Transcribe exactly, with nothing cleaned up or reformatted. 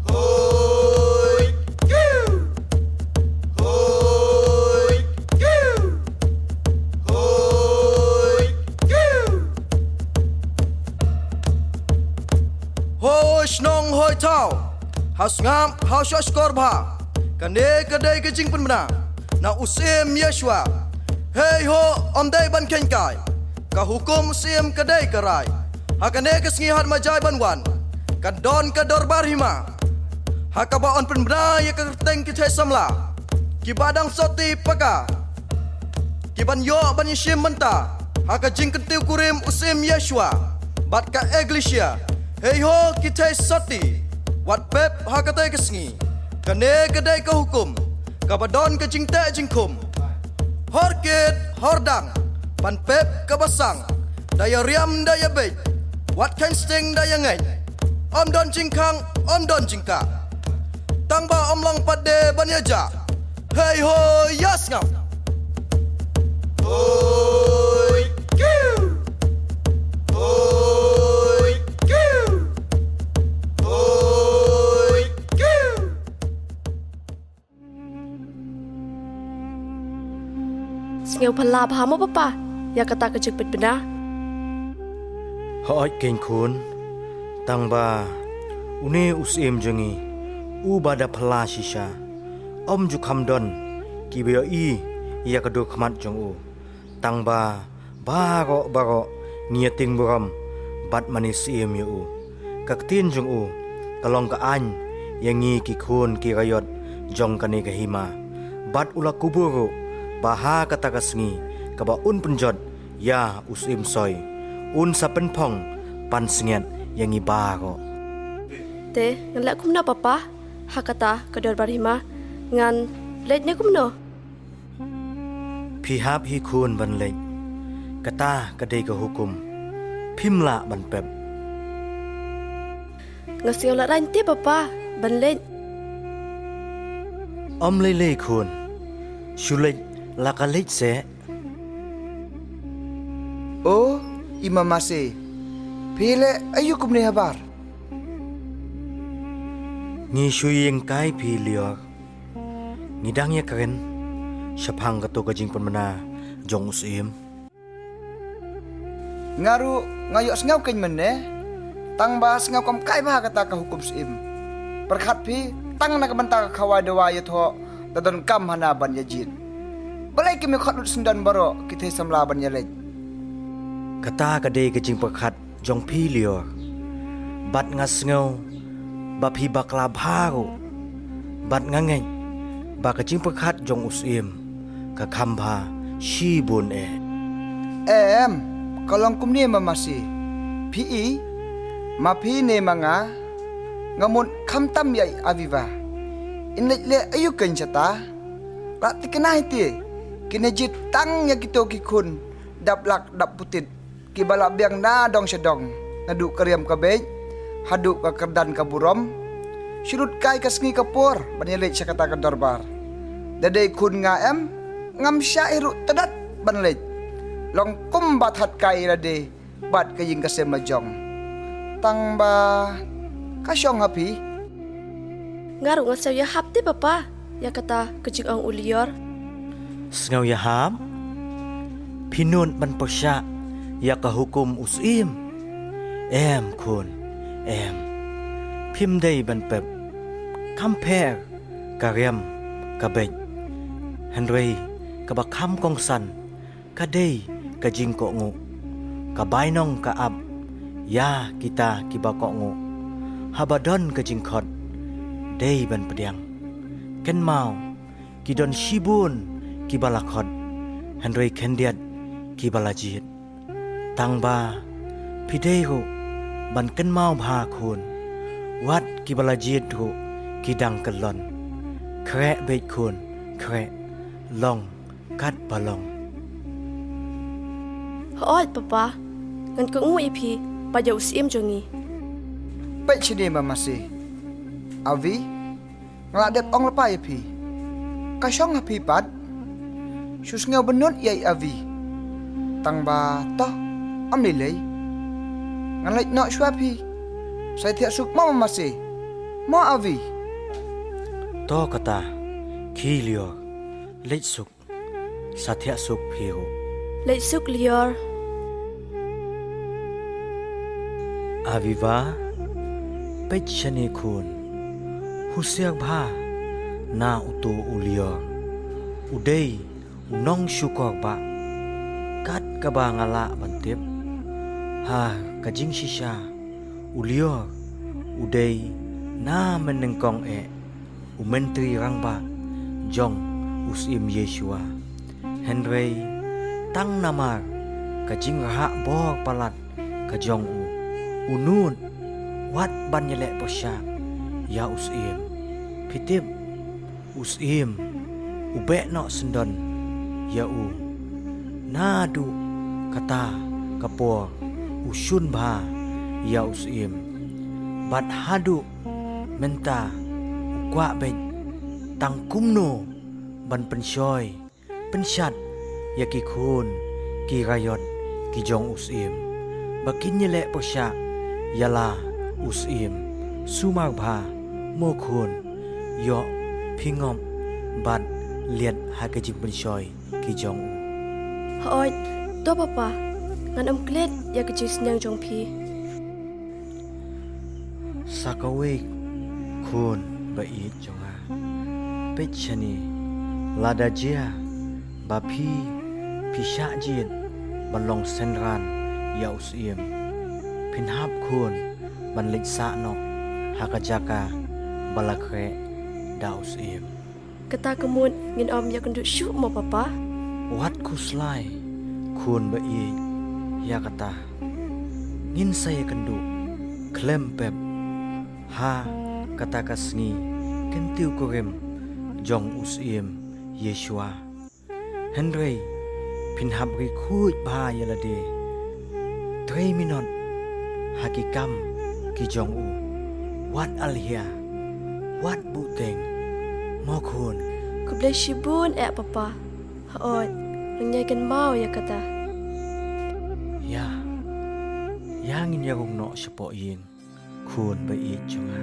Hoi! Kiu! Hoi! Kiu! Hoi! Kiu! Hoi shnong hoi thaw, ha sngap ha shoh shkor bha. Kane ka dei ka jingpynbna na u Syiem Yeshua. Hei ho, ym dei ban kheiñ kai. Ka hukum u Syiem ka dei ka rai. Ha kane ka sngi hat ma jai ban wan, kan don ka dorbar hima ha kaba yn pynbna ïa ka kyrteng ki thei samla kiba dang soti paka, kiban ïoh ban ïashim bynta ha ka jingkyntiew kurim u Syiem Yeshua bad ka Eklisia. Hei ho ki thei soti, wat pep ha katei ka sngi. Kane ka dei ka hukum kaba don ka jingteh jingkhum. Hor kit hor dang ban pep kaba sang, da ïa riam da ïa beit, wat kheiñ sting da ïa ngeit. Ym don jingkhang, ym don jingkah. Tang ba ym long pat de ban ïa jah. Hei ho, ïa sngap. Hoi kiu. Hoi kiu. Hoi kiu. Sngewphylla bha mo papa ïa kata ka jingpynbna? Hooid keiñ khun, tang ba une u syiem jong ngi uba da phylla shisha, ym ju kham don kiba ïohi ïa ka dur khmat jong u. Tang ba baroh baroh ngi ïa tieng burom bad mane syiem ïa u. Ka ktien jong u ka long ka aiñ ïa ngi ki khun ki raiot jong kane ka hima. Bad u la kubur ruh ba ha kata ka sngi kaba un pynjot ïa u syiem soi, un sa pynphong pansngiat ïa ngi baroh. Te ngan leh kumno papa ha kata ka dorbar hima? Ngan leit ne kumno? Phi hap hi khun ban leit. Kata ka dei ka hukum. Phim lah ban pep. Nga sngew lah raiñ te papa ban leit. Ym lei lei khun. Shu leit la ka leit seh. O i mama se, phi leh aïu kumne habar? Ngi shu ïeng kai phi Lior. Ngi dang ïa kren shaphang kato ka jingpynbna jong u syiem. Nga ruh nga ïohsngew keiñ mynne, tang ba sngewkam kai bha kata ka hukum syiem. Pyrkhat phi, tang na ka bynta ka khawai dawai ïathoh da donkam hana ban ïa jied. Balei kim ïa khot lut syndon baroh ki thei samla ban ïa leit? Kata ka dei ka jingpyrkhat jong phi Lior. Bad nga sngew ba phi bakla bha ruh. Bad nga ngeit ba ka jingpyrkhat jong u syiem ka kham bha shibun eh. Em, ka long kumne mama se. Phi i, Ma phi ne ma nga, nga mut khamtam ïa i Aviva. In leit leh aïu kein shata? La thikna hi te, kine jied tang ïa kito ki khun dap lak dap putit, kiba la biang na dong sha dong, naduh ka riam ka beit haduh ka kyrdan ka burom. Shu lut kai ka sngi ka por ban ïaleit sha kata ka dorbar. Da dei khun nga em, ngam shah hi ruh tdat ban leit. Long kumba that kai ïa lade bad ka ïing ka sem la jong. Tang ba ka shong ha phi. Nga ruh nga sngew ïahap te papa ïa kata ka jingong u Lior. Sngew ïahap? Phi nud ban pyrshah ïa ka hukum u syiem? Em khun, em. Phim dei ban pep. Kham pher ka riam ka beit, hynrei kaba kham kongsan ka dei ka jingkohnguh. Ka bainong ka ap ïa kita kiba kohnguh. Haba don ka jingkhot, dei ban pdiang. Kynmaw, ki don shibun kiba la khot, hynrei khyndiat kiba la jied. Tang ba phi dei ruh ban kynmaw bha khun, wat kiba la jied ruh ki dang kyllon. Khreh beit khun, khreh, long kat ba long. Hooid papa, ngan kohnguh ïa phi bad ïa u syiem jong ngi. Peit shane ma masi. Avi, nga la dep ong lypa ïa phi. Ka shong ha phi pat. Shu sngew bynnud ïa i Avi. Tang ba to, ym lei lei. Ngan leit noh shuwa phi. Sa thiah suk mo ma masi. Mo Avi. To kata, khie Lior. Leit suk. Sa thiah suk phi ruh. Leit suk Lior. Aviva, peit shane khun. Husiar bha na uto u Lior. U dei u nongshukor bha. Kat kaba nga lah ban tip, ha ka jingshisha u Lior u dei na mynnyngkong eh u myntri rangbah jong u syiem Yeshua. Hynrei tang namar ka jingrhah bor palat ka jong u, u nud wat ban ïaleh pyrshah ïa u syiem. Phi tip, u syiem u beh noh syndon ïa u. Naduh kata ka por u shun bha ïa u syiem. Bad haduh mynta u kwah beit tang kumno ban pynshoi pynshad ïa ki khun ki raiot ki jong u syiem, ba kin ïaleh pyrshah ïa la u syiem. Sumar bha mo khun, ïoh phi ngop bad liat ha ka jingpynshoi ki jong u. Hooid, to papa, ngan ym klet ïa ka jingsneng jong phi. Sa kawei khun ba ïeit jong nga. Peit shane, lada jia ba phi, phi shah jied ban long synran ïa u syiem, phin hap khun ban leit sah noh ha ka jaka ba la khreh da u syiem. Kata ka mut ngin ym ïakynduh shuh mo papa? Wat khuslai khun ba ïeit ïa kata. Ngin sa ïakynduh khlem pep ha kata ka sngi kyntiew kurim jong u syiem Yeshua. Hynrei phin hap ri khuid bha ïa lade. Trei minot ha ki kam ki jong u. Wat alhia, wat buhteng mo khun. Khublei shibun eh papa. Hooid, ngan ïai kynmaw ïa kata. Ïa, ïa ngin ïa rung noh shapoh ïing khun ba ïeit jong nga.